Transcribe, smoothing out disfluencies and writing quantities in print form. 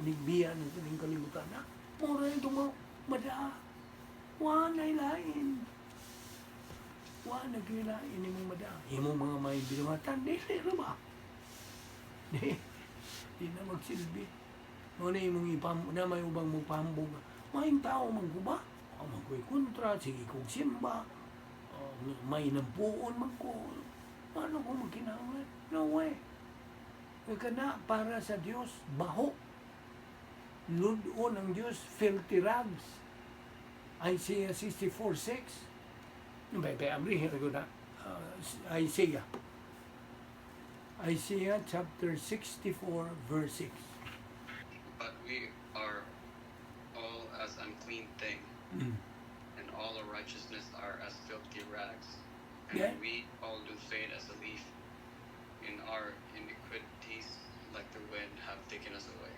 Nigbiya na sa kalibutan na. Mura ito mo, madaa. Wa na ilain. Wa na lain imong madaa. Imong mga may binuhatan, dili ra ba? Di, di na magsilbi. Mo na imong ipam, na may ubang mo pahambog. Maayong tao man ko ba? O man ko'y kontra, sige kong simba. O, may nampuon man ko. Ano ko magkinahanglan? No way. Kaya ka na para sa Dios, baho. Lud-on ang Dios, filthy rags. Isaiah 64:6. Be, amri, ko na. Isaiah. Isaiah chapter 64, verse 6. But we are all as unclean thing, and all our righteousness are as filthy rags. And we all do fade as a leaf. In our iniquities, like the wind, have taken us away.